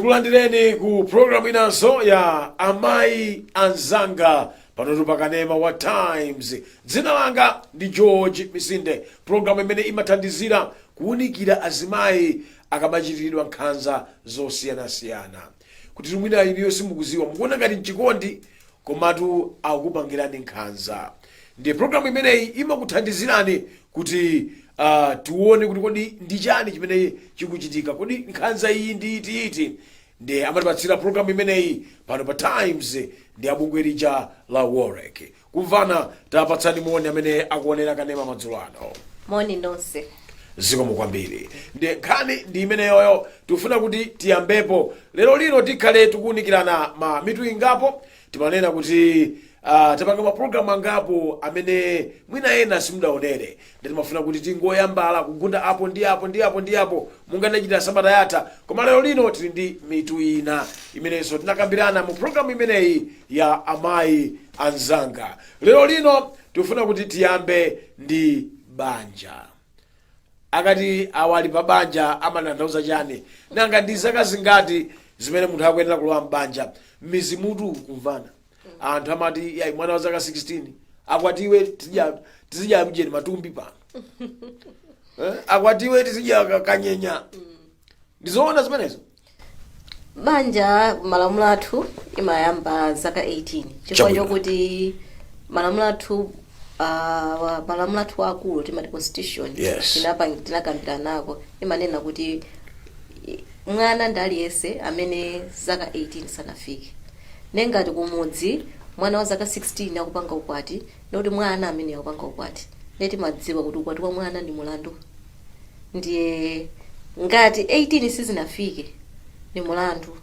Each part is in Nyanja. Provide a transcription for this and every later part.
Tikulandireni ku programu inanso ya Amayi Anzanga panotu pakanema wa Times. Dzina langa ndi George Misinde. Programu imene imathandizira kuwunikira azimayi akamachitiridwa nkhanza zosiyanasiyana, kuti mwina inuyo simukuziwa, mukuona ngati mchikondi, komatu akukupangirani nkhanza. Ndiye programu imeneyi imakuthandizirani kuti tione kuti kodi ndi chani chimene chikuchitika, kodi nkhanza iyi ndi itiiti. Ndiye amatipatsira programu imeneyi pano pa Times ndi abungwe lija la Wolrec. Kumvana, tapatsani moni amene akuonera kanema madzulo ano. Moni nonse. Zikomo kwambiri. Ndiye nkhani ndi imeneyoyo, tikufuna kuti tiyambepo lero lino. Tikhale tikuwunikirana ma mitu ingapo. Timanena kuti tapanga mapulogalamu angapo amene mwina ena simudaonere, ndi timafuna kuti tingoyambala kugunda apo ndi apo ndi apo ndi apo, monga tinachitira sabata yatha. Koma lero lino tili ndi mitu ina imenenso tinakambirana mu pulogalamu imeneyi ya Amayi Anzanga. Lero lino tikufuna kuti tiyambe ndi banja. Akati awa ali pa banja amatanthauza chani? Nanga ndi zaka zingati zimene munthu akuyenera kulowa mbanja? M'midzimutu kumvana, anthu amati, "Yayi, mwana wa zaka 16 akwatiwe, tizidya mjeni matumbi pano, eh? Akwatiwe, tizidya kanyenya." Ndizoona zimenezo? Banja malamulo athu imayamba zaka 18, chifukwa chokuti malamulo athu akulu, timati constitution, tinakambira nako, imanena kuti mwana ndi aliyense amene zaka 18 sanafike. Nengati kumudzi mwana wa zaka 16 akupanga ukwati, ndikuti mwana amene akupanga ukwati, ndiye timadziwa kuti ukwati wa mwana ndi mulandu. Ndiye ngati 18 sizinafike, ni mulandu,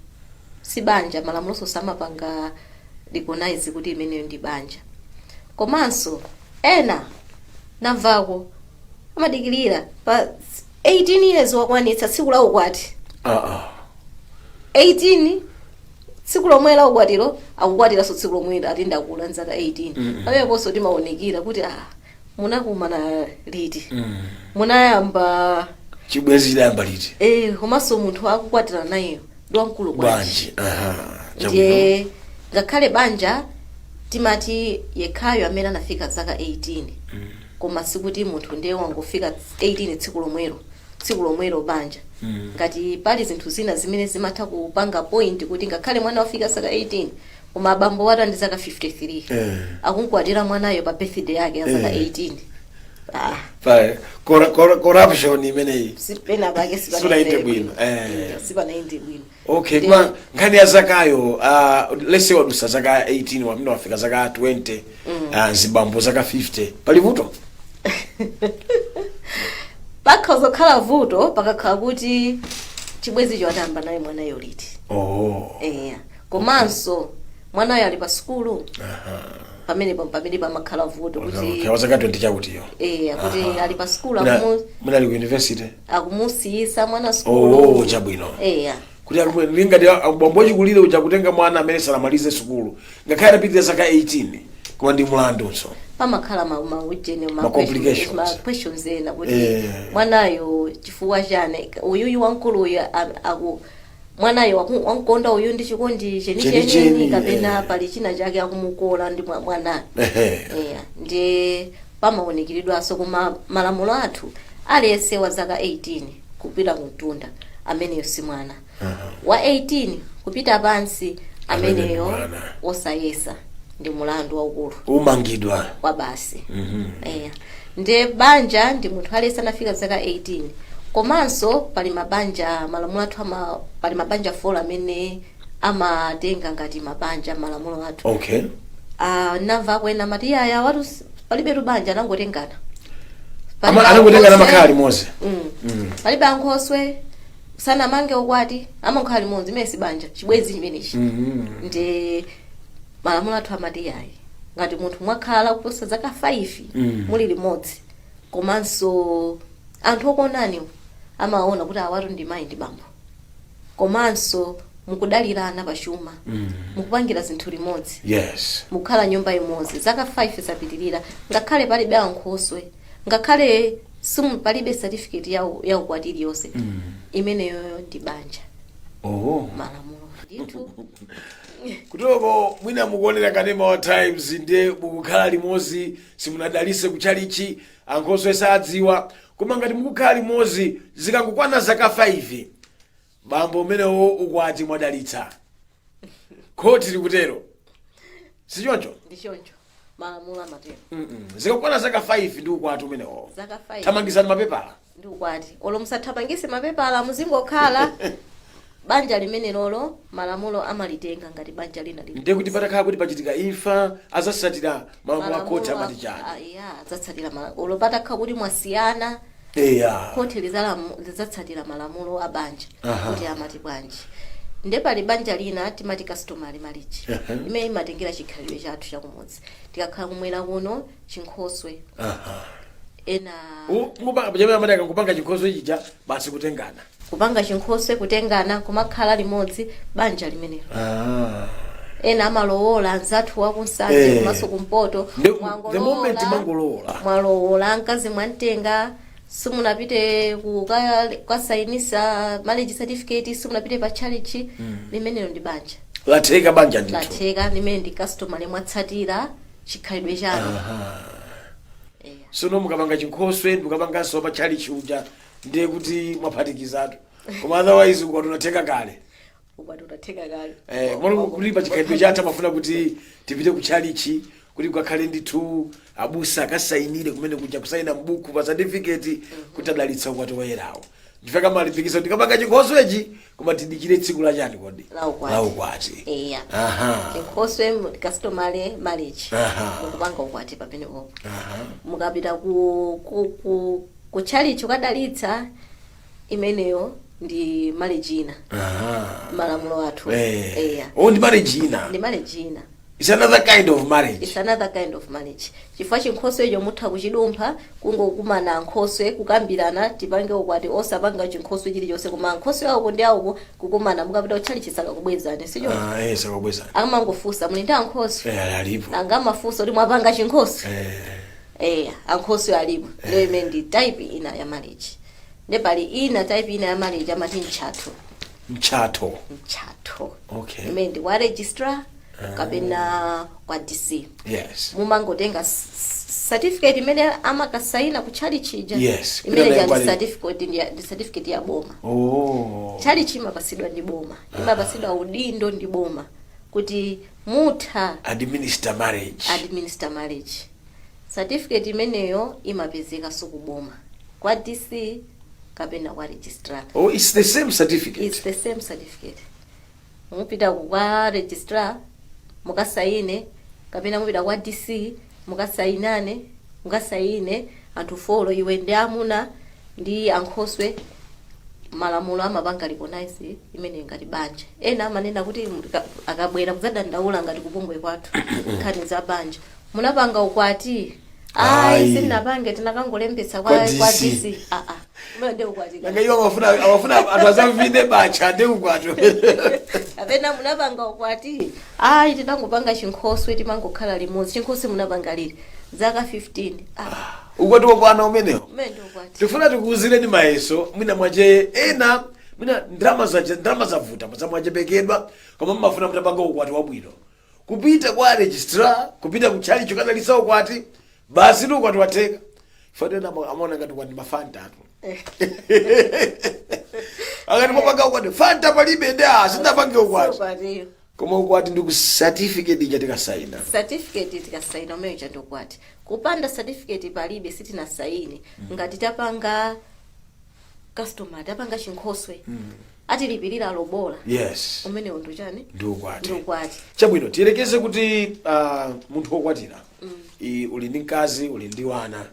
si banja. Malamuloso samapanga recognize kuti imeneyo ndi banja. Komanso ena namvako amadikilira pa 18 years wakwanitsa, tsiku la ukwati. 18, tsiku lomwe la ukwatiro akukwatiranso tsiku lomwe ati ndakula nzaka 18. Pameneponso timaonekera kuti, ah, munakumana liti? Munayamba Chibwenzi chidayamba liti? Eh, komanso munthu akukwatira nayeyo ndi wamkulu bwanji? Bwanji? Aha, chabwino. Ndiye ngakhale banja timati yekhayo amene anafika zaka 18, koma sikuti munthu ndiye wangofika 18 tsiku lomwelo banja. Ngati pali zinthu zina zimene zimatha kupanga point kuti ngakhale mwana wafika zaka 18, koma abambo watu ndi zaka 53, akunkwatira mwanayo pa birthday yake ya zaka 18, ah. Corruption imeneyi. Sipena pake. Sipanayende bwino. Sipanaende bwino. Okay, koma nkhani ya zakayo, let's say wadusa zaka 18, wamene wafika zaka 20, zibambo zaka 50, pali vuto? Pakhoza kukhala vuto pakakhala kuti chibwenzicho atayamba naye mwanayo liti. Eya, komanso mwanayo ali pa sukulu pamene pamakhala vuto kuti Okay, wa zaka 20 chakutiyo. Eya, kuti ali pa sukulu, Munali ku university. Akumusiyisa mwana sukulu. Oh, chabwino. Eya. Kuti lingati bambo wachikulire uja kutenga mwana amene sanamalize sukulu, ngakhale atapitirira zaka 18, koma ndi mulandunso. Pamakhala maujeni Ma complications. Ma questions ena kuti mwanayo chifukwa chani uyuyu wamkulu uyu aku mwanayo wankonda uyu ndi chikondi chenicheni Chenicheni, kapena pali china chake akumukola ndi mwanayo. Eya, ndi pamaonekeredwanso. Koma malamulo athu, aliyense wa zaka 18 kupita kumtunda ameneyo si mwana. Wa 18 kupita pansi Amene ndi ameneyo mwana. osayesa, ndi mulandu waukulu. Umangidwa. Kwa basi. Eya, ndiye banja ndi munthu aliyense anafika zaka 18. Komanso pali mabanja, malamulo athu pali mabanja 4 amene amatenga ngati mabanja malamulo athu. Namva kwena amati, "Yaya, watu palibe banja, anangotengana." Palibe Anangotengana, ankhoswe. Amakhala limodzi. Palibe ankhoswe, sanamange ukwati, amakhala limodzi, imene si banja, chibwenzi chimenechi. Ndi malamulo athu amati yayi, ngati munthu mwakhala kuposa zaka 5 muli limodzi, komanso anthu okuonani amaona kuti awatu ndi mayi ndi bambo, komanso mukudalirana pachuma, mukupangira zinthu limodzi, mukukhala nyumba imodzi, zaka 5 zapitirira, ngakhale palibe ankhoswe, ngakhale simu palibe certificate ya ukwati iliyonse, imeneyoyo ndi banja. Oho. Malamulo ndithu. Kutoko mwina mukuonera kanema wa Times, ndiye mukukhala limodzi, simunadalise kuchalichi, ankhoswe sadziwa, koma ngati mukukhala limodzi, zikangokwana zaka 5, bambo, umenewo ukwati mwadalitsa, khoti likutero, sichoncho? Ndi choncho, malamulo amatero. Zikakwana zaka 5 ndi ukwati umenewo. Zaka 5. Thamangizani mapepala. Ndi ukwati. Olo musathamangise mapepala, muzingokhala, banja limene lolo malamulo amalitenga ngati banja lina lili. Ndiye kuti patakhala kuti pachitika imfa, azasatira malamulo a khoti amati chani? Ya, adzatsatira olo patakhala kuti mwasiyana, khoti lidzatsatira malamulo a banja kuti amati bwanji. Nde pali banja lina timati customary marriage, imene imatengera chikhalidwe chathu chakumudzi. Tikakhala kumwera kuno, chinkhoswe, ena Chamene amati akangopanga chinkhoswe chija, basi, kutengana. Kupanga chinkhoswe, kutengana, kumakhala limodzi, banja limenelo. Ena amalowola, anzathu wakunsanje komanso kumpoto. The moment mangolowola. Mwalowola mkazi, mwamtenga, simunapite kukasayinisa marriage certificate, simunapite pa church, limenelo ndi banja. Latheka banja ndithu. Latheka. Limene ndi customary, mwatsatira chikhalidwe chanu. Eya. Sono mukapanga chinkhoswe, mukapanganso pa chalichi uja, ndiye kuti mwaphatikizatu, koma otherwise ukwati unatheka kale. Ukwati utatheka kale. Komano kuti pa chikhalidwe chathu amafuna kuti tipite ku chalichi kuti kukakhale ndithu abusa akasayinire kumene kuja, kusayina mbuku pa certificate kuti adalitsa ukwati woyerawo. Ndife kamalimbikisa kuti tikapanga chinkhoswechi, koma tidikire tsiku la chani kodi? La ukwati. La ukwati. Eya. Chinkhoswe, customary marriage, mukupanga ukwati pamenepopo. Mukapita ku chalichi ukadalitsa, imeneyo ndi marriage ina. Malamulo athu. Eya. Oh, ndi marriage ina. Ndi marriage ina. It's another kind of marriage. It's another kind of marriage, chifukwa chinkhoswe icho mutha kuchidumpha, kungokumana ankhoswe, kukambirana, tipange ukwati, osapanga chinkhoswe chilichonse, koma ankhoswe auku ndi auku kukumana. Mukapita kutchalichi sakakubwezani, sicho? Ah, sakubwezani. Amangofunsa, muli ndi ankhoswe? Eh, alipo. Angamafunsa kuti mwapanga chinkhoswe? Eh. Eya, ankhoswe alipo. Ndiyo imene ndi type ina ya marriage. Ndi pali ina, type ina ya marriage amati mtchatho. Mtchatho. Mtchatho. Okay. Imene ndi kwa registrar kapena kwa DC. Mumangotenga certificate imene amakasaina ku chalichi ija. Imene Kwina ija ndi certificate, ndi certificate ya boma. Chalichi imapasidwa ndi boma, imapasidwa udindo ndi boma kuti mutha administer marriage. Administer marriage. Certificate imeneyo imapezekanso ku boma, kwa DC kapena kwa registrar. Oh, it's the same certificate. It's the same certificate. Mupita kwa registrar mukasaine, kapena mupita kwa DC mukasainane, mukasaine anthu four, iwe ndi amuna ndi ankhoswe. Malamulo amapanga recognize imene ngati banja. Ena amanena kuti akabwera kudzadandaula ngati kupungwe kwathu, nkhani za banja, munapanga ukwati? Ayi. Ayi. Sindinapange, tinakangolembetsa kwa Kwa kwa DC. DC. Ah, umene ndi ukwati. Nanga iwo amafuna anthu azamvine bacha ndi ukwati. Kapena munapanga ukwati? Ayi, tinangopanga chinkhoswe, timangokhala limodzi. Chinkhoswe munapanga liti? Zaka 15. Ah. Ukwati wakwana umenewo. Umene ndi ukwati. Tifuna tikuuzireni mayeso. Mwina mwache ena, mwina ndalama zache, ndalama zavuta, zamwachepekedwa, koma mmafuna mutapanga ukwati wabwino, kupita kwa registrar, kupita ku chalichi kukadalitsa ukwati, basi, ndi ukwati watheka. Fatena amaona ngati ukwati mafanta atu. Akati mwapanga ukwati, fanta palibe, ndi ah, sindapange ukwati. Ukwatiyo. Koma ukwati ndi ku certificate ija tikasaina. Certificate tikasaina, umene uja ndi ukwati. Kupanda certificate palibe, sitinasaini. Ngati tapanga customary, tapanga chinkhoswe, atilipirira lobola, umenewo ndi chani? Ndi ukwati. Ndi ukwati. Chabwino, tiyelekeze kuti munthu wokwatira, uli ndi mkazi, uli ndi wana,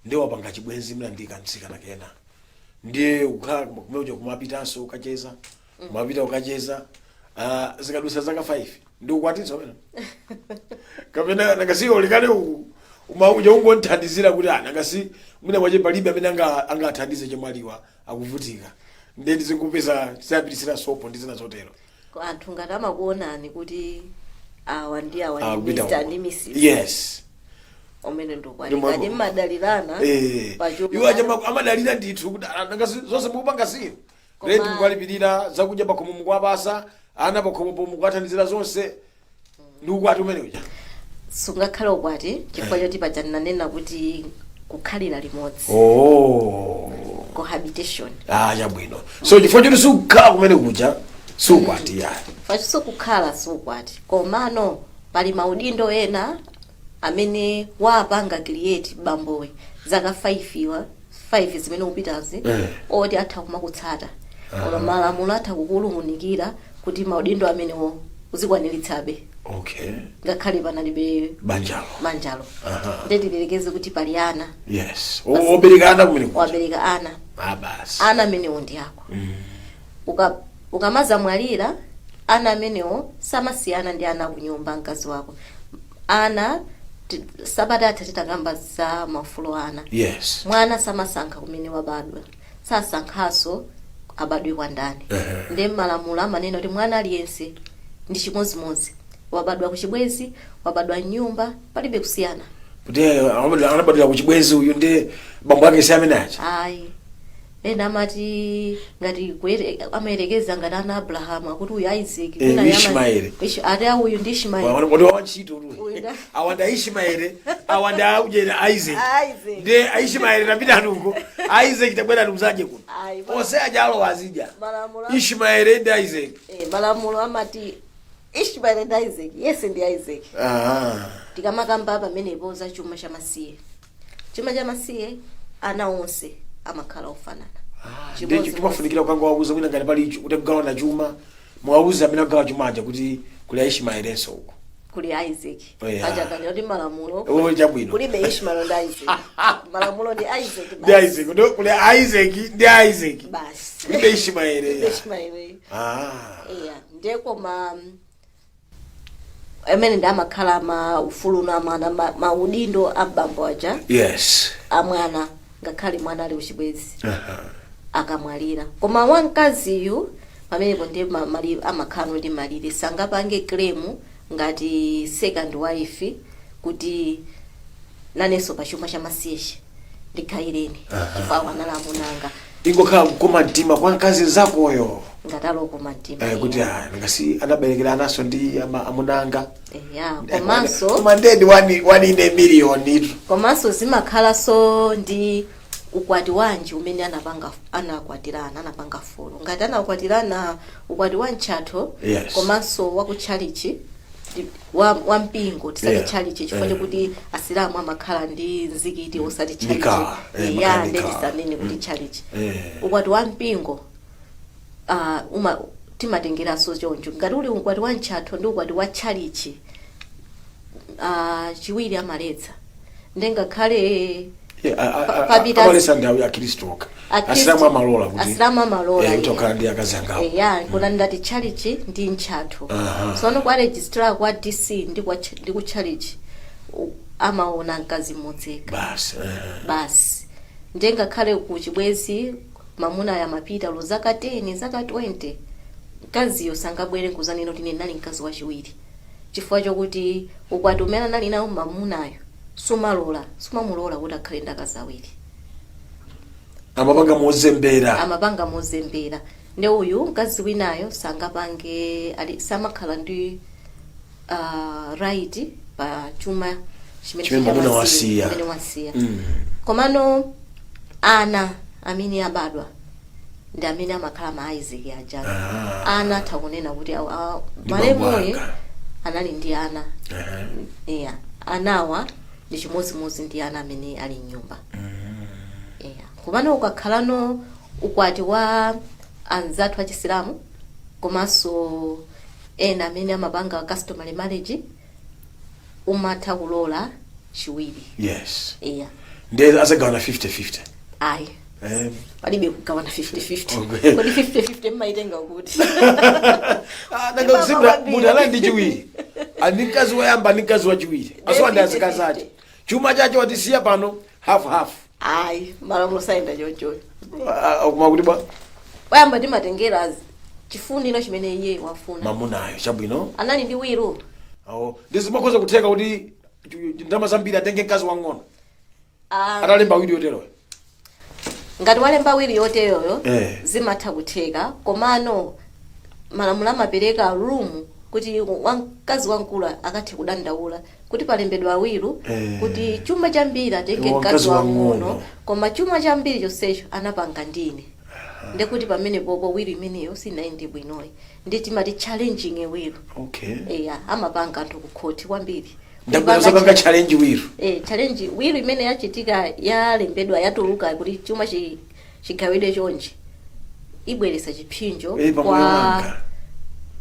ndiye wapanga chibwenzi mna ndi kamtsikana kena, ndiye ukhala kumene uja, kumapitanso ukacheza, kumapita ukacheza, zikadusa zaka 5, ndi ukwatinso pena kapena nangasi ulikale uku uja ungonthandizira kuti ah, nangasi mwina mwache palibe amene angathandize chemwaliwa akuvutika, ndiye ndizingupeza tizapitisira sopo ndi zina zotero. Anthu ngati amakuonani kuti awa ndi awa Ah, ndi kupita Mr. uko. ndi Mrs. Umene ndi ukwati. Ngati mmadalirana pachuma. Iwo aja amadalira ndithu kuti ah, nangasi zonse mukupanga sinu. Rent mukuwalipirira, zakudya pakhomo mukuwapasa, ana pakhomopo mukuwathandizira zonse. Ndi ukwati umene uja? Sungakhale ukwati chifukwa choti paja ndinanena kuti kukhalira limodzi, cohabitation. Ah, chabwino. So chifukwa choti sukukhala kumene kuja, sukwati yayi. Chifukwa sukukhala, sukwati. Komano pali maudindo ena amene wapanga create bambowe zaka 5 iwa 5 zimene upitazi, oti atha kumakutsata, koma malamulo atha kukuwunikira kuti maudindo amenewo uzikwaniritsabe ngakhale panalibe banjalo. Banjalo. Ndiye tiyerekeze kuti pali ana. Yes, obereka ana kumene kuja. Wabereka ana. Ah, basi. Ana amenewo ndi ako. Ukamazamwalira, ana amenewo samasiyana ndi ana akunyumba mkazi wako. Ana sabata atha titakamba za maufulu ana. Mwana samasankha kumene wabadwa, sasankhanso abadwe kwa ndani. Ndiye malamulo amanena kuti mwana aliyense ndi chimodzimodzi, wabadwa kuchibwezi, wabadwa mnyumba, palibe kusiyana. Kuti anabadwira kuchibwezi uyu, ndi bambo ake si amene aja. Ayi, ena amati ngati amayerekeza ngati ana Abrahamu, akuti uyu Isaac, wina Ishmaeli. Ati uyu ndi Ishmaeli. Wati wantchito Uyu uyu. Awa ndi Ishmaeli, awa ndi aujena Isaac. Isaac. Ndi Ishmaeli tapita uko, Isaac tabwera mzaje kuno. Ayi, onse aja alowa azidya. Malamulo Ishmaeli ndi Isaac. Malamulo amati Ishmaeli ndi Isaac, yes, ndi Isaac. Tikamakamba pamenepo za chuma cha masiye, chuma cha masiye, ana onse amakhala ofanana. Ndi Chimodzimodzi. chimafunikira kukanga wauza mwina ngati pali icho kuti kugawana chuma, mwauza amene agawa chumaja kuti kuli Aishmaelenso uko. Kuli Isaac. Oh, yeah. Achakanira kuti malamulo Oh, chabwino. kulibe Ishmael ndi Isaac, malamulo ndi Isaac ndi basi. Isaac. Kuli Isaac ndi Isaac. Basi. Kulibe Ishmaeli. Kulibe Ishmael. Iya, ndiye koma amene ndi amakhala ma ufulu amwana, maudindo a bambo aja amwana, ngakhale mwana ali kuchibwezi, akamwalira. Koma wamkaziyu pamenepo ndiye amakhala ndi malire, sangapange claim ngati second wife kuti nanenso pachuma cha masiyechi ndikhayireni, chifukwa anali amunanga. Ingokhala kukoma mtima kwa mkazi zakoyo. Ngati alokoma mtima. Kuti ngasi anaberekera anaso ndi amunanga. Ya, komanso koma ndedi one in a million itu. Komanso zimakhalanso ndi ukwati wanji umene anapanga, anakwatirana, anapanga follow. Ngati anakwatirana ukwati wa mtchatho komanso wa kutchalichi, wa mpingo, tisati tchalichi, chifukwa chokuti Asilamu amakhala ndi mzikiti osati tchalichi. Nikah, Ya, makhala nde nikah. tisanene kuti tchalichi. Ukwati wa mpingo uma timatengeranso choncho. Ngati uli ukwati wa mtchatho ndi ukwati wa tchalichi, chiwiri amaletsa, nde ngakhale Yeah, papita amaletsa ndi Akhristu okha. Asilamu amalola kuti Asilamu amalola, kuti okhala ndi akazi angawo. Ya, kona ndati tchalichi ndi mtchatho. Tsono kwa registrar, kwa DC ndi ku tchalichi amaona mkazi mmodzi yekha. Basi. Basi. Ndiye ngakhale ku chibwezi mamuna amapita lo zaka 10, zaka 20, mkaziyo sangabwere nkuzanena kuti ine ndinali mkazi wachiwiri, chifukwa chokuti ukwati umene anali nawo mamunayo sumalola, sumamulola kuti akhale ndi akazi awiri. Amapanga mozembera. Amapanga mozembera. Ndi uyu mkazi winayo sangapange ali samakhala ndi right pa chuma chimene chimene mwamuna wasiya. Chimene wasiya. Komano ana amene abadwa ndi amene amakhala ma Isaac aja. Ana atha kunena kuti Ndi bambo malemuyi anga. anali ndi ana. Iya, anawa ndi chimodzimodzi ndi ana amene ali mnyumba. Iya, komano ukakhalano ukwati wa anzathu achisilamu komanso ena amene amapanga customary marriage, umatha kulola chiwiri. Iya. Ndiye azagawana 50-50? Ayi. Palibe kugawana 50-50. Kodi 50-50 mmaitenga kuti? Ah, nanga kusibira munthu anali ndi chiwiri, ali ndi mkazi woyamba ndi mkazi wachiwiri, asowa ndi azikazi ache, chuma chache watisiya pano half half. Ayi, malamulo sayenda chonchoyo. Koma kuti bwa? Wayamba timatengera chifuniro chimene iye wafuna. Mamunayo, chabwino. Anali ndi will. Oh, ndi zimakhoza kutheka kuti ndalama zambiri atenge mkazi wang'ono atalemba will yoteroyo? Ngati walemba will yoteyoyo, zimatha kutheka, komano malamulo amapereka room kuti wamkazi wamkulu akathe kudandaula kuti palembedwa will kuti chuma chambiri atenge Wamkazi mkazi wang'ono, wang'ono. koma chuma chambiri chonsecho anapanga ndine. Ndekuti pamene popo will imeneyo sinayende bwinoyi, ndi timati challenging a will. Eya, amapanga anthu ku khoti kwambiri. Ndabwera zapanga challenge will. Challenge will imene yachitika, yalembedwa, yatuluka kuti chuma chigawidwe chonchi, ibweresa chipsinjo pamoyo kwa wanga.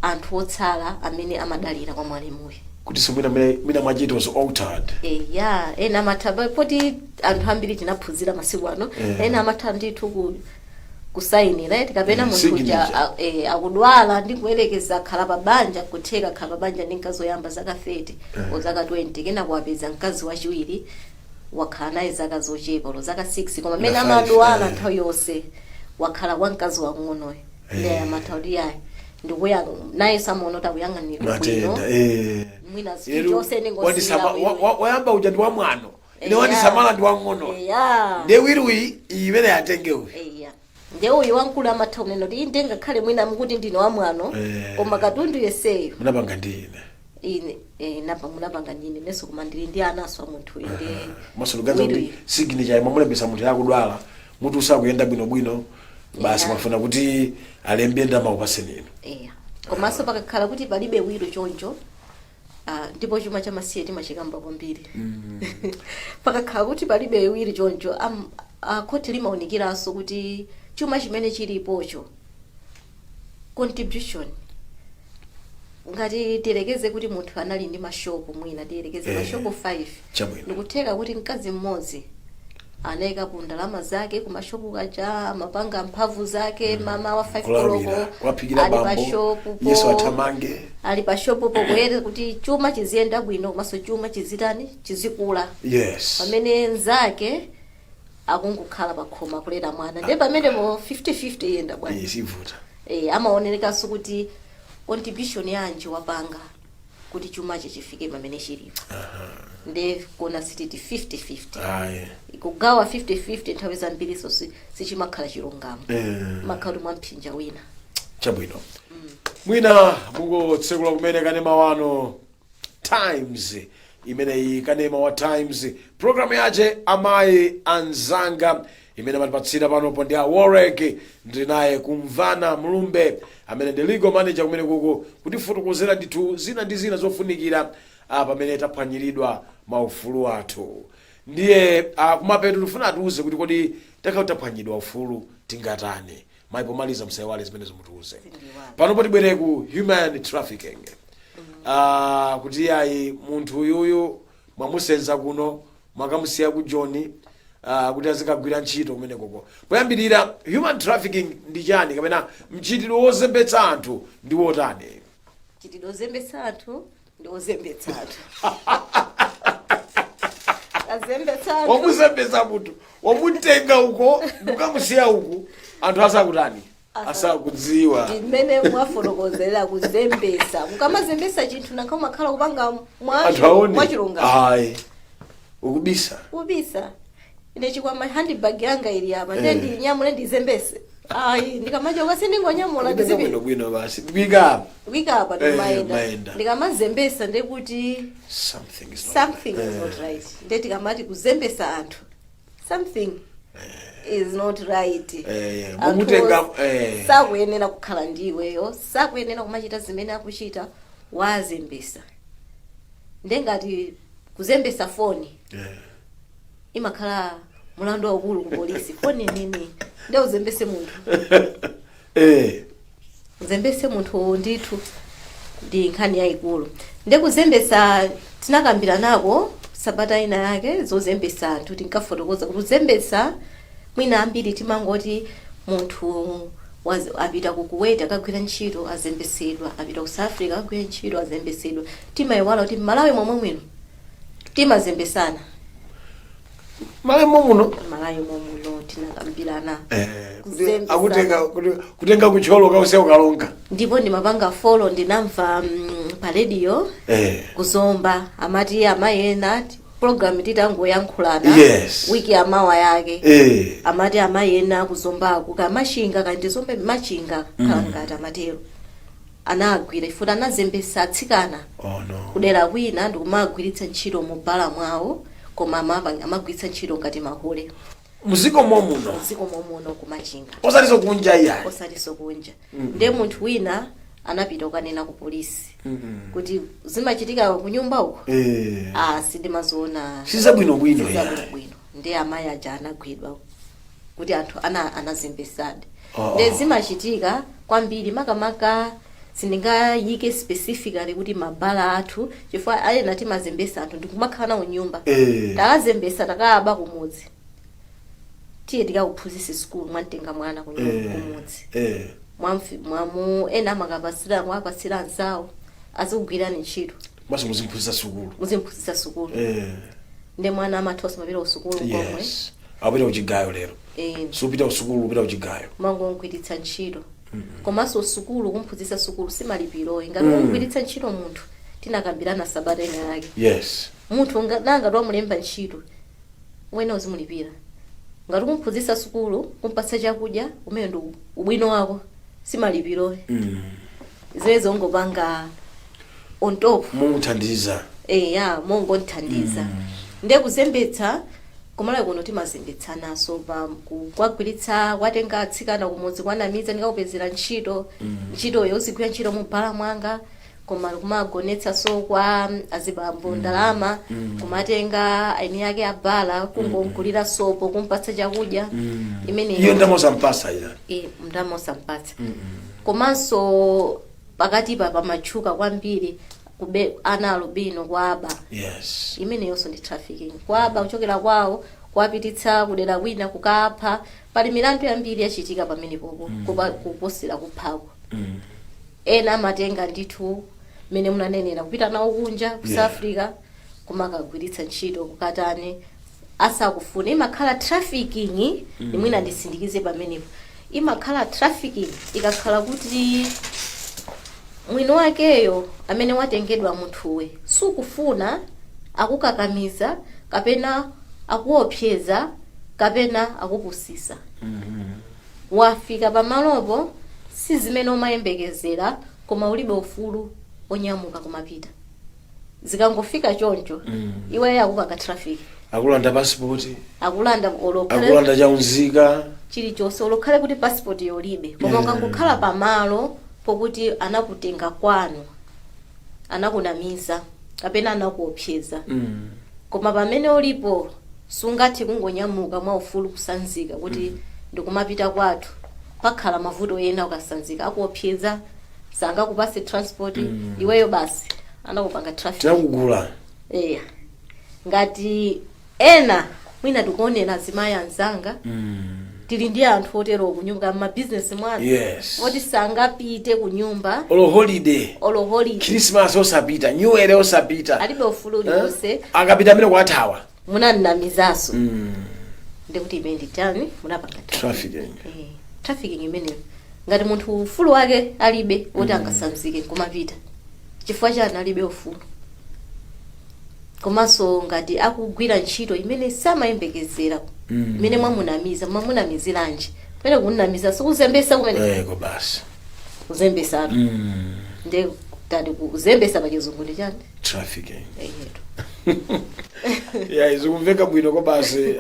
anthu otsala amene amadalira kwa mwalimuyo. Kuti so mwina mwachita was altered. Ya, ena amatha poti anthu ambiri tinaphunzira masiku ano. Ena amatha ndithu kusayinira eti kapena munthu uja signature. Akudwala ndi kuyerekeza khala pa banja, kutheka khala pa banja ndi mkazi woyamba zaka 30 o zaka 20, kena kuwapeza mkazi wachiwiri, wakhala naye zaka zochepa, lo zaka 6, koma amene Na five, amadwala nthawi yonse wakhala kwa mkazi wang'onoyo. Ndiye amatha kuti yayi, ndikuya naye samaona kuti akuyang'anira bwino. Matenda Mwina Yeru, chonse ningosiyira wayamba uja ndi wamwano, ine wandisamala ndi wang'ono. Ndiye will iyi imene yatenge uyu. Eya, ndiye uyu wamkulu amatha kunena kuti inde, ngakhale mwina mukuti ndine wamwano, koma katundu yeseyo munapanga ndi ine. Ine napa munapanga ndine nenso, koma ndili ndi anaso a munthu uyu ndi Maso luganiza kuti will iyi. Signature imamulembesa munthu yakudwala, mutu usakuyenda bwinobwino basi. Mwafuna kuti alembe ndalama kupaseni inu. Eya, komanso pakakhala kuti palibe will choncho, ndipo chuma chamasiye timachikamba kwambiri. Pakakhala kuti palibe will choncho, khoti limaunikiranso kuti chuma chimene chilipocho, contribution, ngati tiyerekeze kuti munthu anali ndi mashopu, mwina tiyerekeze mashopu 5, ndikutheka kuti mkazi mmodzi anayikapo ndalama zake kumashopu kaja, amapanga mphamvu zake mama wa 5 Kulawira koloko, kwaphikira ali pa bambo shopu po, Yesu athamange. Ali pa shopu po kuyere kuti chuma chiziyenda bwino, komanso chuma chizitani, chizikula, pamene nzake akungokhala pa khoma kulera mwana. Ndiye pamenepo 50-50 iyenda bwanji? Sivuta. Amaonerekanso kuti contribution yanji wapanga kuti chumachi chifike pamene chilipo. Nde kona sititi 50-50. Ayi. Kugawa 50-50 nthawi zambiriso sichimakhala chilungamo, makhala mwamphinja wina. Chabwino, mwina mungotsekula kumene kanema wano Times imeneyi, kanema wa Times, programu yache Amayi Anzanga imene amatipatsira panopo ndi a Warwick. Ndili naye Kumvana Mlumbe amene ndi legal manager kumene kuko, kutifotokozera ndithu zina ndi zina zofunikira pamene taphwanyiridwa maufulu athu. Ndiye kumapeto tifuna atiuze kuti kodi takhala taphwanyidwa ufulu tingatani? Mayi, pomaliza msaiwale zimene zimutiuze. Sindiwala. Panopo tibwere ku human trafficking, kuti ayi, munthu uyuyu mwamusenza kuno, mwakamusiya ku Joni, kuti azikagwira ntchito kumene koko. Poyambirira, human trafficking ndi chani, kapena mchitidwe wozembetsa anthu ndi wotani? Chitidwe ozembetsa anthu ndi ozembetsa anthu, azembetsa anthu. Wamuzembetsa munthu, wamutenga uko ndikukamusiya uku, anthu asakutani, asakudziwa. Mmene mwafotokozera, kuzembesa, mukamazembesa chinthu nankha umakhala kupanga Anthu aone. mwachilungamo? Ayi, ukubisa. Kubisa. Ine chikwama, handbag yanga ili apa, ndiye ndinyamule ndizembese? Ayi, ndikamachoka sindingonyamula. Kutenga Ndizipi bwinobwino basi, wika apa. Wika apa, ndimayenda. Mayenda. Ndikamazembesa ndekuti something is not something is not right. Ndiye tikamati kuzembesa anthu, something is not right. Anthu Mumutenga, sakuyenera kukhala ndi iweyo, sakuyenera kumachita zimene akuchita, wazembesa. Ndengati kuzembesa foni, imakhala mulandu waukulu ku polisi. Foni nini, nde uzembese munthu? Uzembese munthu ndithu ndi nkhani yayikulu. Nde kuzembesa tinakambira nako sabata ina yake zozembesa anthu. Tinkafotokoza kuti kuzembesa, mwina ambiri timangoti munthu apita ku Kuwait akagwira ntchito, azembesedwa, apita ku South Africa akagwira ntchito, azembesedwa. Timayiwala kuti Malawi momwe mwino timazembesana. Malawi muno? Malawi momuno tinakambirana. Kuti akutenga kutenga kuThyolo kausiya ukalonga. Ndipo ndimapanga follow, ndinamva pa radio kuZomba amati amayi ena ati Program titangoyankhulana, wiki yamawa yake, amati amayi ena akuZombako kamachinga kandizombe machinga khala ngati amatero, anagwira ifuti anazembesa atsikana Oh no. kudera kwina ndikumagwiritsa ntchito mu bala mwawo, koma amagwiritsa ntchito ngati mahule. Muziko momuno? Mdziko momuno, kumachinga. Osatiso kunja iyayi? Osatiso kunja. Ndiye munthu wina anapita kukanena ku polisi kuti zimachitika kunyumba uko. Ah, sindimaziona. Sizabwinobwino iyayi. Sizabwinobwino. Ndiye amayi aja anagwidwa kuti anthu anazembesadi. Oh, Ndiye oh. zimachitika kwambiri, makamaka sindingayike specifically kuti mabala athu, chifukwa ayena timazembesa anthu ndikumakhala nawo nyumba. Takazembesa, takaba kumudzi, tiye tikakuphunzitse sukulu, mwamtenga mwana kunyumba kumudzi, mwamu ena amakapasira, mwapasira anzawo azikugwirani ntchito. Maso muzimphunzitsa sukulu. Muzimphunzitsa sukulu. Ndi mwana amathosa mapita kusukulu komwe. Yes, akupita kuchigayo lero. Supita kusukulu, upita kuchigayo. Mangongwiritsa ntchito. Komanso sukulu, kumphunzitsa sukulu simalipiroyi ngati kumugwiritsa ntchito munthu. Tinakambirana sabata ina yake. Munthu nanga twamulemba ntchito, wena uzimulipira. Ngati kumphunzitsa sukulu, kumpatsa chakudya, umene ndi ubwino wako, simalipiroyi. Zimene zongopanga on top. Mumuthandiza. Eya, mongonthandiza. Ndiye kuzembetsa kumalawi kuno timazembetsanaso pa kwagwiritsa, kwatenga atsikana kumudzi, kwanamiza, ndikakupezera ntchito, ntchitoyo uzigwira ntchito mu bala mwanga, koma kumagonetsa so kwa azibambo ndalama, kumatenga aini yake abala, kungogulira sopo, kumpatsa chakudya imene Iyo ndamosampasa ila. E, ndamosampatsa. Komanso pakatipa pamatchuka kwambiri kube ana alubino kwaba. Imeneyonso ndi trafficking, kwaba kuchokera kwawo kuwapititsa kudera kwina kukapha. Pali milandu yambiri yachitika pamenepopo, kuposera kuphako. Ena amatenga ndithu mmene munanenera, kupita nawo kunja ku South Africa, kumakagwiritsa ntchito, kukatani, asakufuna. Imakhala trafficking. Imwina ndisindikize pamenepo, imakhala trafficking ikakhala kuti mwini wakeyo amene watengedwa munthuwe sukufuna, akukakamiza kapena akuopseza kapena akupusisa, wafika pamalopo si zimene umayembekezera, koma ulibe ufulu onyamuka kumapita. Zikangofika choncho, iweyo akupanga traffic. Akulanda passport. Akulanda olokhale Akulanda chaunzika. chilichonse, olokhale kuti passport yolibe, koma ukangokhala pamalo pokuti anakutenga kwanu, anakunamiza kapena anakuopseza, koma pamene ulipo sungathe kungonyamuka mwaufulu kusanzika kuti ndikumapita kwathu, pakhala mavuto ena. Ukasanzika akuopseza, sangakupase transport. Iweyo basi anakupanga traffic. Tinakugula. Eya, ngati ena mwina tikuonera azimayi anzanga, tili ndi anthu otero kunyumba, m'mabizinesi mwanu, oti sangapite kunyumba. Olo holiday. Olo holiday. Christmas osapita, New Year osapita. Alibe ufulu uliwonse. Eh? Akapita amene kuathawa. Munanamizaso, ndikuti imene nditani, munapanga trafficking. Eh, trafficking imeneyo ngati munthu ufulu wake alibe woti angasanzike nkumapita. Chifukwa chani alibe ufulu? Komanso ngati akugwira ntchito imene samayembekezera, imene mwamunamiza, mwamunamiziranji? Kumene kunamiza sikuzembesa kumene? Eko basi. Kuzembesatu. Nde tati kuzembesa pachizungu ndi chani? Trafficking. Eyetu. Ya, izikumveka bwino ko basi.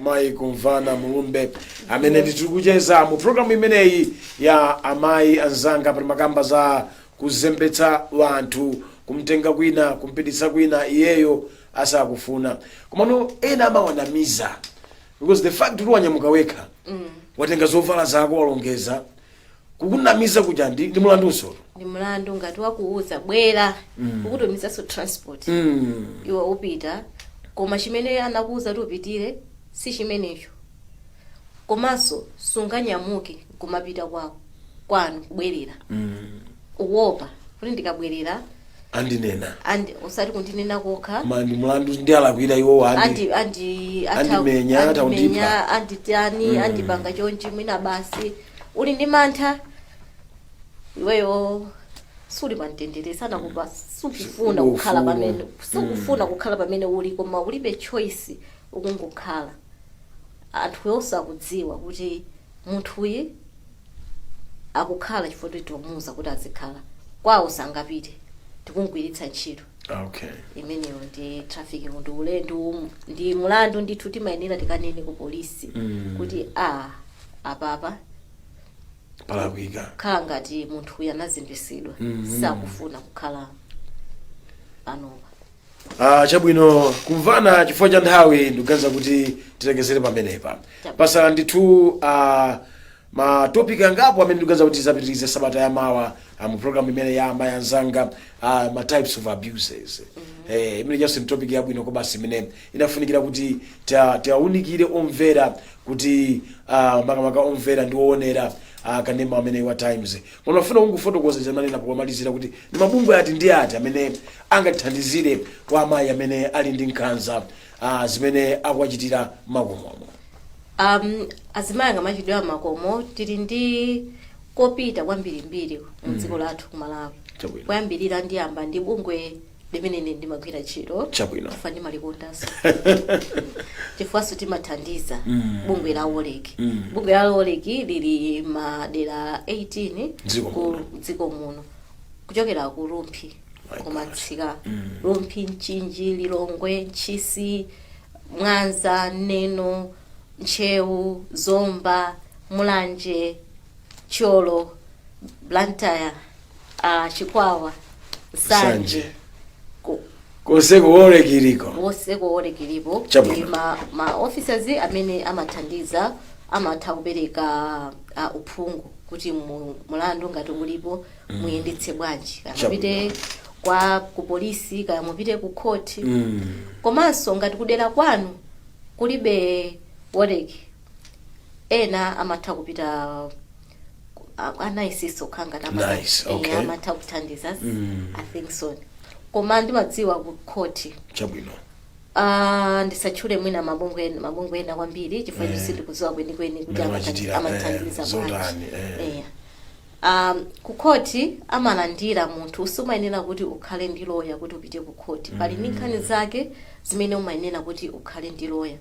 Mayi Kumvana Mulumbe amene nditiri kucheza mu programu imeneyi ya Amayi Anzanga, pali makamba za kuzembetsa wanthu, kumtenga kwina kumpititsa kwina iyeyo asakufuna. Komano ena amawanamiza because the fact kuti wanyamuka wekha, watenga zovala zako walongeza, kukunamiza kuja ndi mulandunso. Ndi mlandu ngati wakuuza bwera, ukutumizanso transport, iwe upita, koma chimene anakuuza kuti upitire si chimenecho. Komanso sunganyamuke kumapita kwawo kwanu kubwerera, ukuopa kuti ndikabwerera andinena. Andi usati kundinena kokha. Koma ndi mlandu, ndi alakwira iwowo andi andi Andimenya, atha andimenya, anditani, andipanga chonchi mwina, basi uli ndi mantha iweyo. Suli pamtendere, sanakupa, sukufuna kukhala Ufulu. pamene, sukufuna kukhala pamene uli, koma ulibe choice, ukungokhala. Anthu onse akudziwa kuti munthuyi akukhala chifukwa kuti tomuuza kuti azikhala kwawo, sangapite, tikungwiritsa ntchito. Imeneyo ndi trafficking, ndi ulendo, ndi mulandu ndithu. Timayenera tikanene ku polisi kuti a apapa palakwika. Khala ngati munthu uyu anazimbisidwa, sakufuna kukhala panopa. Ah, chabwino, kumvana. Chifukwa cha nthawi ndikuganiza kuti tilekezere pamenepa. Chabwino. Pasala ndithu ma topic angapo amene ndikuganiza kuti tizapitirize sabata yamawa mu program imene ya amayi anzanga, ma types of abuses. Imene chanso ni topic yabwino kobasi imene inafunikira kuti tiawunikire omvera kuti makamaka omvera ndi oonera kanema amene wa Times. Koma mafuna kungofotokoza chamanena pokamalizira kuti ndi mabungwe ati ndi ati amene angatithandizire kwa amayi amene ali ndi nkhanza zimene akuwachitira makomomo? Azimayi angamachitidwa makomo, tili ndi kopita kwambirimbiri mu dziko lathu ku Malawi. Kuyambirira ndiyamba ndi bungwe limene ine ndimagwira ntchito, chifukwa ndimalikondanso, chifukwanso timathandiza, bungwe la WOLREC. Bungwe la WOLREC lili madera 18 Dziko ku muno. dziko muno, kuchokera ku Rumphi My kumatsika, Rumphi, Mchinji, Lilongwe, Ntchisi, Mwanza, Neno, Ntcheu, Zomba, Mulanje, Thyolo, Blantyre, Chikwawa, Nsanje. Nsanje. Konseko WOLREC iliko. Wonseko WOLREC ilipo. Chabwino. Ndi ma officers amene amathandiza, amatha kupereka uphungu kuti mulandu ngati ulipo muyendetse bwanji, kaya mupite kwa ku polisi, kaya mupite ku khoti. Komanso ngati kudera kwanu kulibe WOLREC, ena amatha kupita a NICE sokha ngati NICE, okay. Amatha kuthandiza, I think so, koma ndimadziwa ku khoti. Ndisatchule mwina mabungwe ena kwambiri chifukwa sindikudziwa kwenikweni kuti Mmene machitira, amathandiza bwanji. Zotani. Ku khoti amalandira munthu, sumayenera kuti ukhale ndi loya kuti upite ku khoti. Pali ndi nkhani zake zimene umayenera kuti ukhale ndi loya.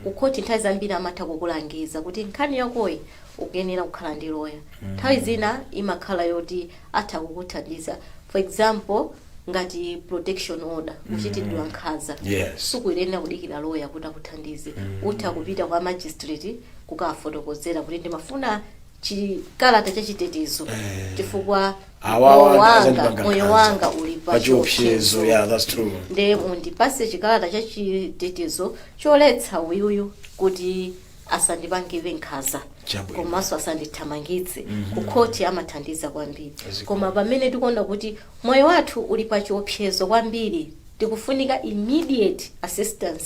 Ku khoti nthawi zambiri amatha kukulangiza kuti nkhani yakoyi ukuyenera kukhala ndi loya. Nthawi zina imakhala yoti atha kukuthandiza, for example ngati protection order, kuchitidwa nkhanza, sukuyenera kudikira loya kuti akuthandize. Utha kupita kwa magistrate kukafotokozera kuti ndimafuna chikalata chachitetezo chifukwa Awawa moyo wanga azandipanga moyo nkhanza. wanga uli pa Pa chiopsezo. chiopsezo. Yeah, that's true. Nde mundipase chikalata chachitetezo choletsa uyuyu kuti asandipangire nkhanza komanso asandithamangitse. Ku khoti amathandiza kwambiri. Koma pamene tikuona kuti moyo wathu uli pa chiopsezo kwambiri, tikufunika immediate assistance,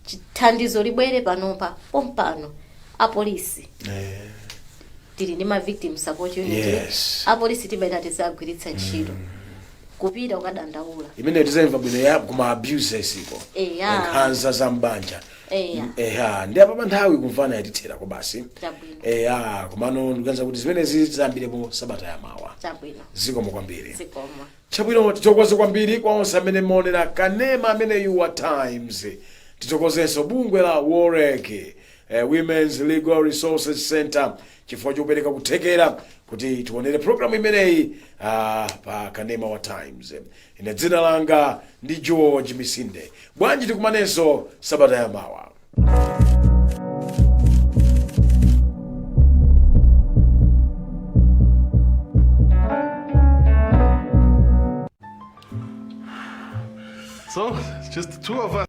chithandizo libwere panopa pompano, apolisi, tili ndi ma victim support unit. Apolisi timayenera tizagwiritsa ntchito kupita kukadandaula. Imene tizamva bwino ya kuma abuses iko, nkhanza za mbanja. Eya, ndi apa nthawi kumvana yatitherako basi. Eya, komano ndikuganiza kuti zimenezi ziyambirepo sabata yamawa. Zikomo kwambiri. Zikomo. Chabwino, tithokoze kwambiri kwa onse amene maonera kanema ameneyu wa Times. Tithokozenso bungwe la WOLREC, Women's Legal Resources Center, chifukwa chopereka kuthekera kuti tionere programu imeneyi pa kanema wa Times. Ine dzina langa ndi George Misinde. Bwanji tikumanenso sabata yamawa. So, it's just the two of us.